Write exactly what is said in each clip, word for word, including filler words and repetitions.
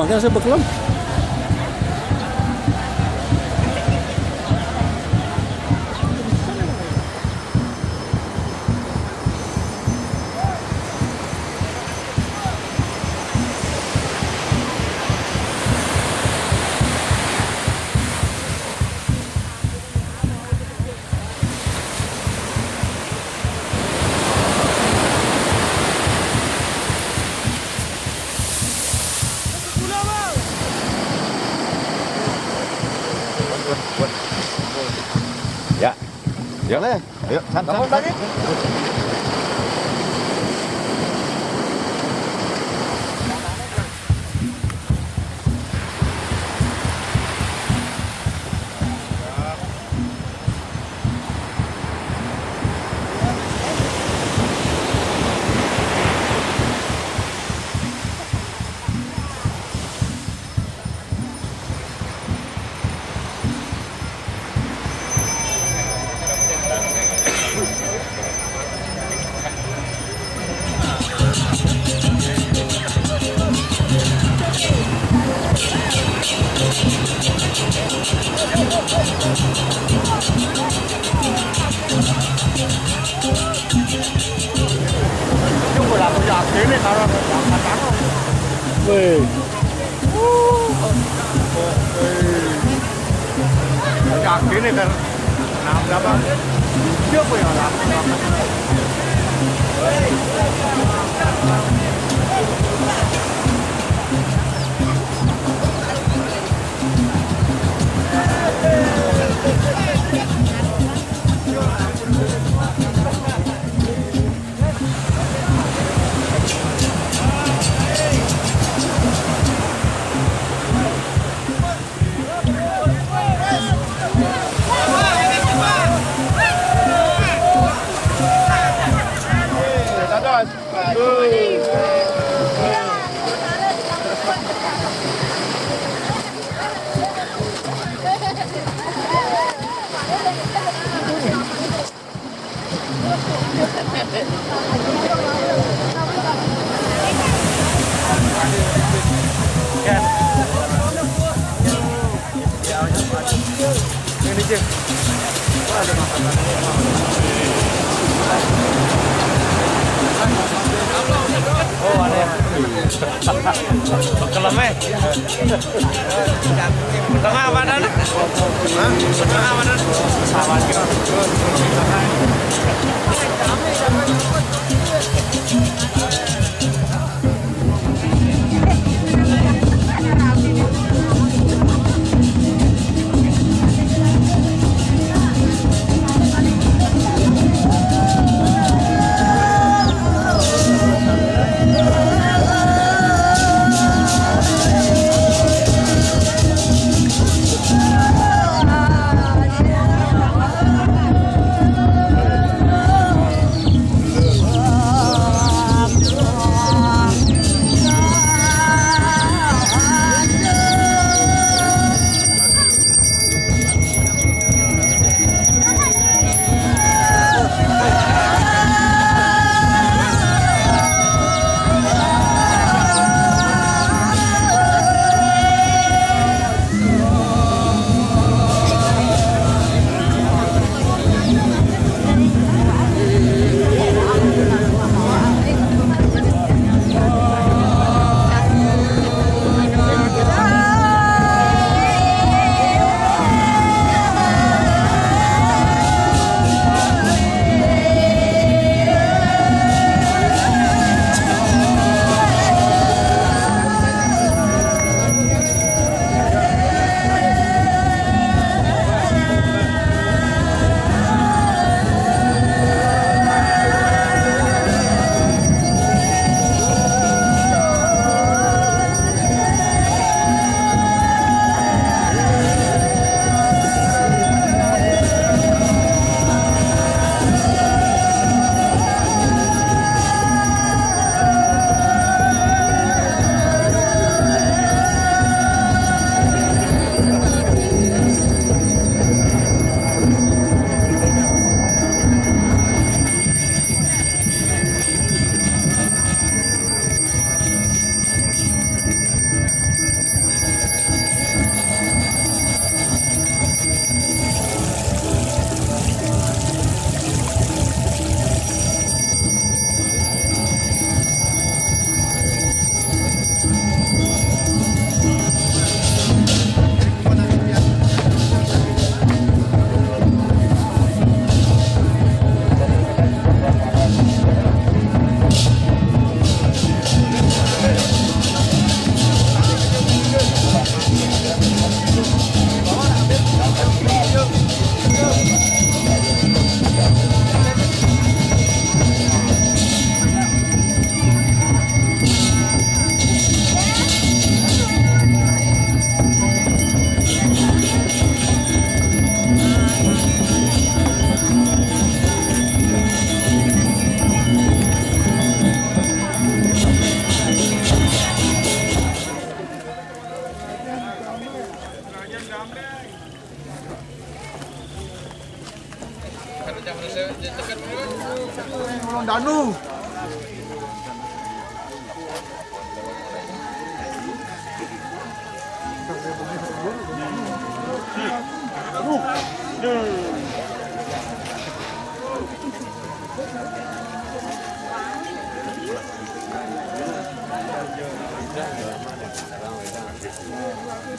Makanya saya bekelem. Ya. Ya. Boleh. Ayo, san, san, san. Weh. Yakin ya, kan? Nah, berapa? Dia apa ya? Ini, Cik. Oh, ada ya. Bekelem, eh. Tengah badan. Hah? Tengah badan. Sama aja.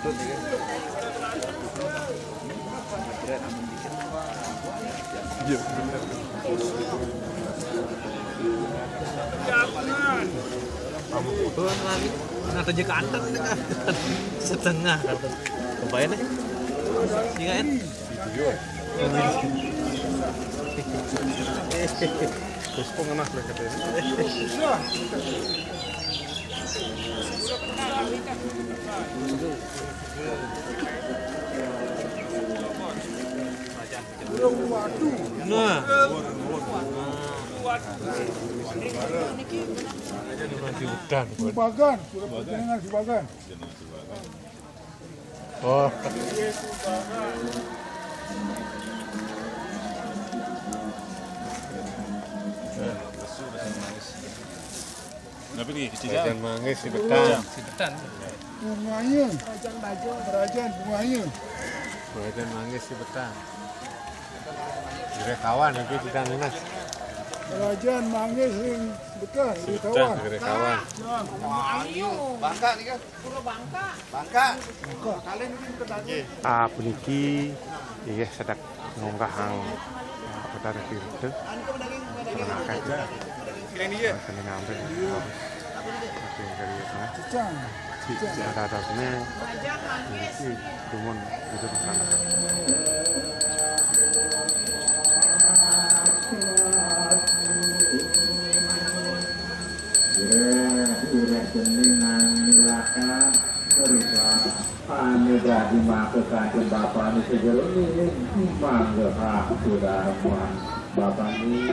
Iya, bener. Kamu foto lagi. Nah, aja kanten nih, kan. Setengah kanten. Cobain deh. Iya, kan? Terus kok ngenah lah katanya. Nah. Di hutan. Di Bagan, sudah pertandingan di Bagan. Oh. Tapi nih, kecil. Kerajaan Manggis, Sibetan. Sibetan. Bunganya. Kerajaan Bunganya. Kerajaan Manggis, Sibetan. Gere kawan, tapi tidak lunas. Kerajaan Manggis ring Betan, ring Sibetan, kawan. Gere kawan. Bangka nih kan? Pura Bangka. Bangka. Kalian ini bukan lagi. Ah, puniki, iya, sedek ngonggahang, ah, Betara Tirta. Menangkap. Ini dia. Kena ngambil. Oke, dari sana. Cicang. Cicang. Ada atasnya. Puniki, dumun, itu di sana. Ireh, ireh bening nang nilaka. Ane dadi maka kanjeng bapane segera ning mangga aku daman bapane.